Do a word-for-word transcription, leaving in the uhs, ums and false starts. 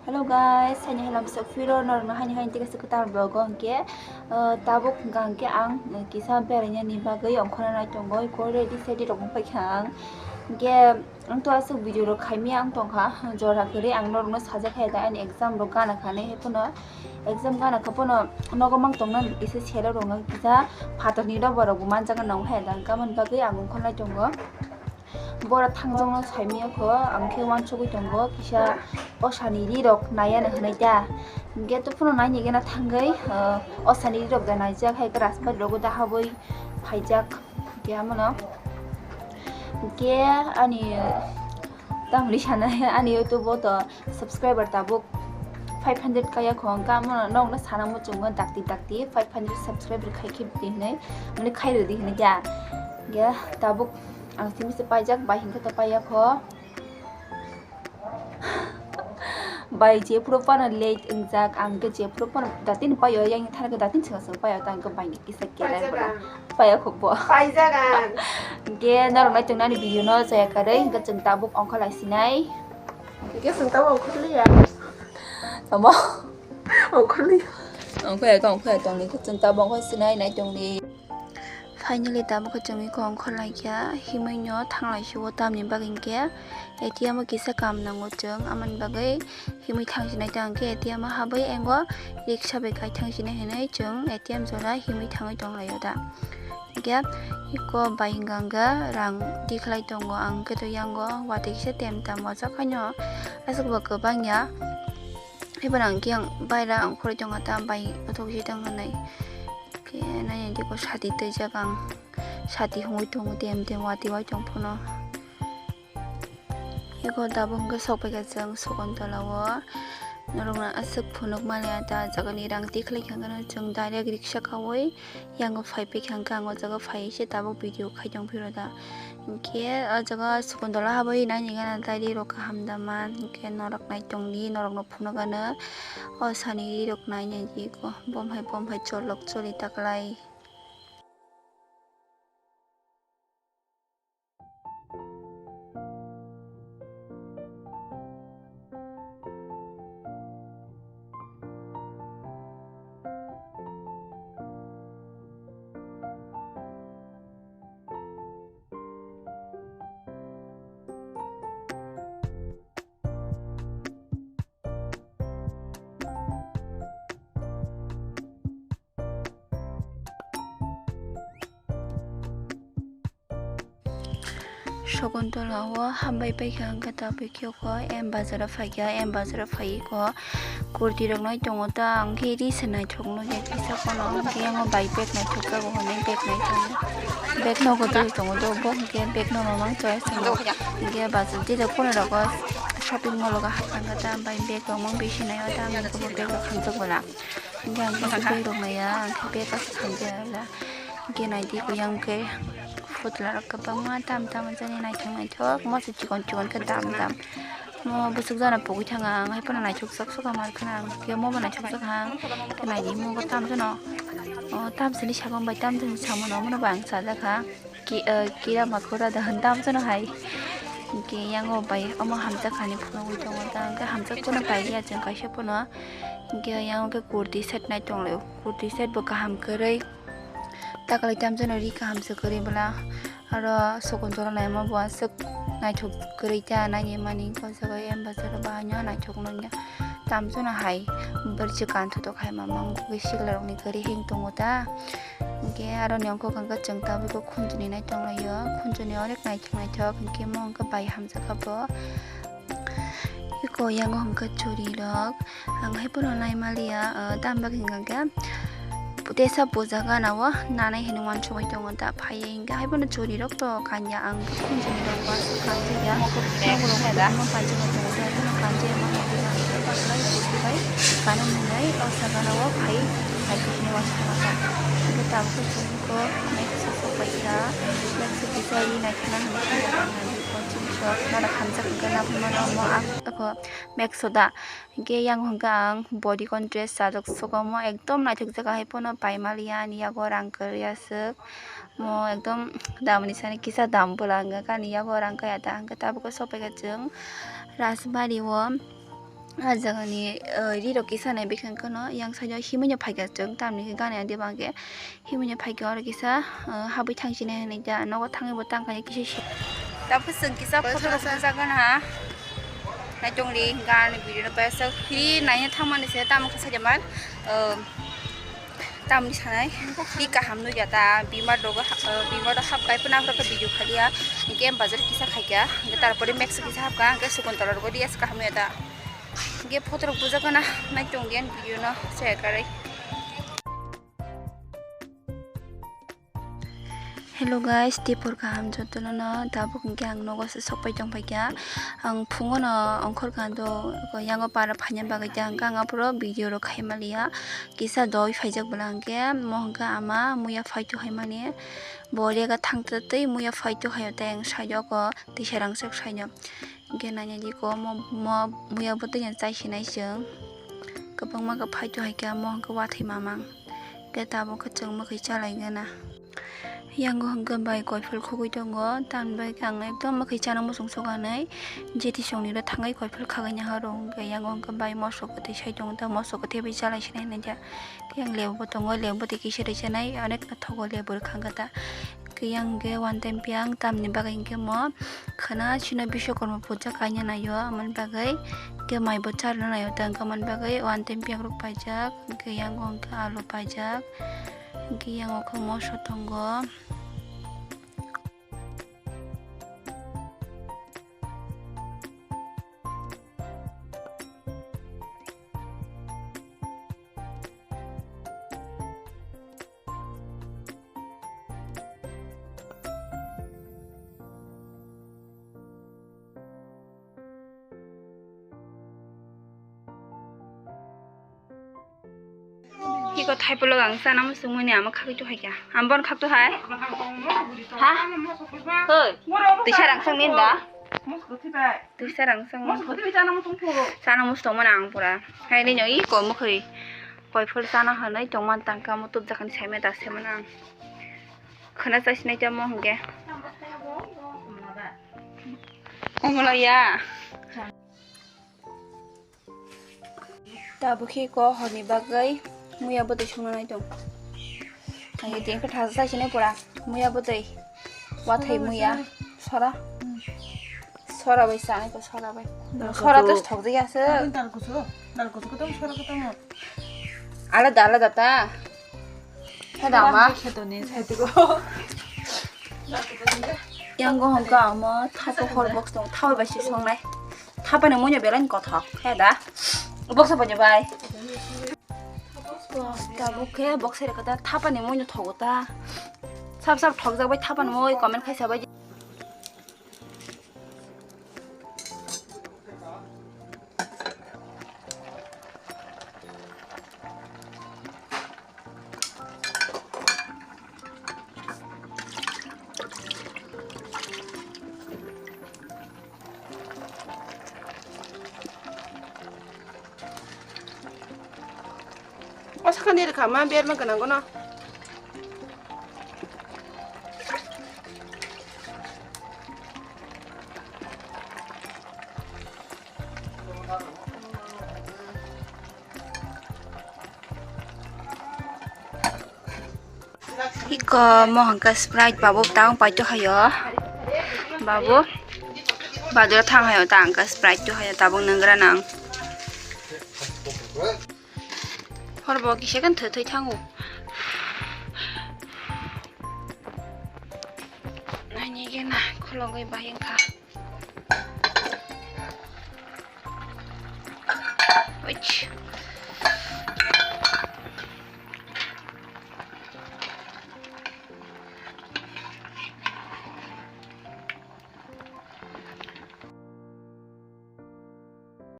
Hello guys, haini halam sok phiro norokno haini haini tikaisa kwtal vlog o hwnkhe, uh, tabuk hwnkha hwnkhe ang, uh, kisa beraina ni bagwi ongkhorna nai tongo, iko ready sedi rok wng paikha ang. Hwnkhe ang to aswk video rok khaimya ang tongkha, jora kwrwi ang norokno sajak khe da ani exam rok gana kha nai, haiphano exam gana kha phano nogo mang tongna kisa selo rok no kisa phatok ni robo rok bo manjak nang khe da, hwnkhe aboni bagwi ang ongkhorna nai tongo. Bora thangjokno saimaya kho, ang khe uansugwi tongo, kisa osani rirok naiya no hwnwi da. Hwnkhe to phano naini gana thangwi, ah, osani rirok da naijak, hai khe raspari rogo da habwi phaijak. Hwnkhe amono, hwnkhe ani, tamni sanai, ani YouTube o to subscriber tabuk five hundred kaya kho, hwnkhe amono nokno sana muchungo dakti dakti five hundred subscriber khai khe di hwnwi, mane khai rwdi hwnwi da. Hwnkhe tabuk ang simi se paijak, bai hwnkhe to paiya kho. Bai jephuru phano late wngjak, ang khe jephuru phano datin paio, yang thani khe datin chwng chwng paio, tang khe bai ni kisa kelai phano paio kho bo. Paijak ang. Hwnkhe norok nai tongnani video no chaya karwi, hwnkhe chwng tabuk ongkha lai sinai. Hwnkhe chwng tabuk ongkha liya. Tamo? Ongkha liya. Ongkha ya, ongkha ya, tongni khe chwng tabuk ongkha sinai nai tongni. Finally, tabuk khe chwng iko ongkhor laikha, himwi no thanglai si o, tamni bagwi hinkhe A T M o kisa kam nango chwng, amoni bagwi himwi thang sinai ta hwnkhe A T M o habwi engo riksa bai kai thang sinai hinwi chwng A T M jora himwi thangwi tong laio da. Hinkhe iko bai hwnkha hwnkhe rang tikhlai tongo, ang khe to yango watwi kisa tem tam wachak haino aswk bo kwbang ya. Haiphano ang khe ang baira ang khoroi tongkha ta bai othok si tong hinwi. Khe nai diko sati twijak ang, sati hungwi tongo tem tem watwi wai tong phano. Eko tabuk hwnkhe sokpaikha chwng Sagontola o, norokno aswk phunuk mani ata jagani rang tikhlai kha hwnkhe chwng direct riksa kaui yango phaipaikha hwnkhe ang o jaga phai se tabuk video khai tong phiro da. Hinkhe o jaga Sagontola habwi naini gana tai rirok kaham da man, hinkhe norok nai tongdi, norokno phunuk ano o sani rirok nai nai di ko, bom hai bom hai cholok choli taklai. Sagontola o hambai paikha hwnkhe tabuk khe o M Bazar o phaikha, M Bazar o phai ko kurti rok nai tongo ta, ang khe ri se naithok nukya kisa phano, hwnkhe yango bai bag naithok jago hwnwi bag nai tongo, bag nogo twi tongo do, bo hwnkhe bag no mamang choice tongo, hwnkhe bazar tei rok phano rogo shopping mall o hapkha ta, bai bag rok mang bisi nai o ta, ang khe bo bag rok khamjak bwla. Hingke ang khe bag rok naiya, ang khe bag aswk hamjak ya. Hingke naidi ko yang khe putla rok kwbangma tam tam jani naithok naithok, masa chikon chikon khe dam dam. Mo bwswk jana pogwi thanga, ang hai phano naithok jak suka mar khana, ang khe mo bo naithok jak ha. Khe naidi mo bo tam jano, o tam sini sakang bai tam jani samano, mono bo ang sajak ha. Ki, eh, kira makura da dam jano hai. Hingke yango bai omo hamjak hani phunugwi tongo ta, hingke hamjak phano pailiya chwng kaisa phano. Hingke yango khe kurti set nai tonglaio, kurti set bo kaham kwrwi. Taklai tam jano ri kaham se kwrwi bwla. Aro Sagontola naima bo aswk naithok kwrwi ta, naini mani o jaga M Bazar o bahaino naithok nukya. Tam jano hai bwrwi se kanthotok hai mamang bwswk sikla rokni kwrwi heng tongo ta. Hingke aro ni ongkho hwnkhe chwng tabuk khunjuni nai tonglaio, khunjuni onek naithok naithok, hingke mo hwnkhe bai hamjakha bo. Eko yango hwnkhe churi rok, ang hai phano nai maliya, ah, tam bagwi hwnkhe tesa puja gana o nanai hinwi uansugwi tongo ta, phaiya hwnkhe hai phano churi rok to kanya ang khunjuni rok ba kanjaya, nogo rok no paijak tongo ta, hai phano kanjaya ma hwnkhe kanjaya baklai churi bai kanwi hwnwi o jaga o phai. Hai khe hwnwi uansukma ta, hwnkhe tabuk khe churi. Ko next o sok pai kha, next o kisa ri nai khana hwnwi kha, ang nai di ko chini sok nana hamjak hwnkhe nang phano omo ang ko max o da. Hwnkhe yang hwnkhe ang bodycon dress chajak sok omo ekdom naithok jak hai phano pai maliya ani yago rang kwrwi aswk mo ekdom damni sani kisa dam bwla hwnkhe ani yago rang kaya da hwnkhe tabuk o sok pai kha chwng Rajbari o. Ah jagani, eh, ri rok kisa nai bikang kano yang side o himui no phaikha chwng, tamni hwnkhe gana ya de bang khe himui no phaikha oro kisa, eh, habwi thang sini hinui ta nogo thangwi bo tang kanya kisa si. Tapos chwng kisa photo rok bujagana ha. Nai tongri gana ni video no paisa ri naina thangmani se tamo kha sajama, eh, Tamni sanai, hi kaham nugya ta, bimar rogo ha-, eh, bimar rok hap kai puna phoro khe video khaliya, hingke bazar kisa khaikya, hingke tarpore max kisa hapka, hingke Sukuntala rogo D S kaham ya ta. Hingke photo rok bujak gana, nai tong diyan video no share karai. Hello guys, tipor kaham jotono no, tabuk hingke ang nogo se sokpai tongpaikha. Ang phungo no ongkhor kha do, yango para phaina bagwi ta hingke ang aphuru video rok khaima liya. Kisa doi phaijak bwla hingke mo hingke ama muya phaitu hai mani. Bo rega thangtwtwi muya phaitu hai o tei ang side o ko tisa rangchak side o. Hingke naina di ko mo, mo muya bwtwi no chai sinai chwng. Kwbangma khe phaitu hai khe mo hingke wathwi mamang. Hingke tabuk khe chwng mwkhwi chalai gana. Yango hingke bai koiphel khogwi tongo, tamni bagwi ang ekdom mwkhwi chana muchung sokanai. Jeti songni ro thangwi koiphel khagwi nahoro hingke yango hingke bai moso kwtwi sai tongo, ta moso kwtwi bai chalai sinai hinui ja. Yang lebu bo tongo, lebu bo tei kisa rwchanai, onek thogo lebu rwkha kata. Khe yang hingke one time piyang tamni bagwi hingke mo khwna chino Biswakarma puja kaina naio, amoni bagwi hingke mai bo charwna naio, tang amoni bagwi one time piyang rok paijak, hingke yang hingke alu paijak, hingke yang o khe moso tongo. Iko thaipulo ang chana muchungmani ama khagwi tuhaikha. Ang bono khakto hai. Ha? Hoi. Tisa rang sang ninda. Tisa rang sang. Chana muchungmani ang pura. Hai nini iko mukhwi. Koiphur chana hwnwi tongmani tangka mo tubjakani saimani dasemani ang. Khwna chasinai tamo hwnkhe. Omoloya. Tabukhe ko horni bagwi muya bwtwi songna nai tong. Ang tengkhe thasa chasinai pura muya bwtwi. Wathai muya. Sora. Sora bai sanai ko sora bai. Sora to thokjai ase. Dal kusu. Dal kusu ko tong sora ko tong. Alada alada ta. Heda ma. Khetoni saitiko. Yango hongka ama thapo hor box tong thawi bai si songnai. Thapani muino belai kothok. Heda. Box apa je bai. Tabuk khe box hai kata thapani muino thogo ta. Sab sab thokjak bai thapani mui comment khaisa bai. O sakani rwkha ma berma gwnang gono. Iko mohon ka Sprite babu tang paito hayo. Babu. Badura thang hayo tang ka Sprite to hayo tabung nanggra nang. Horbo kisa kan thoi thoi thango. Naini gena khulogwi bahing kha. Oich.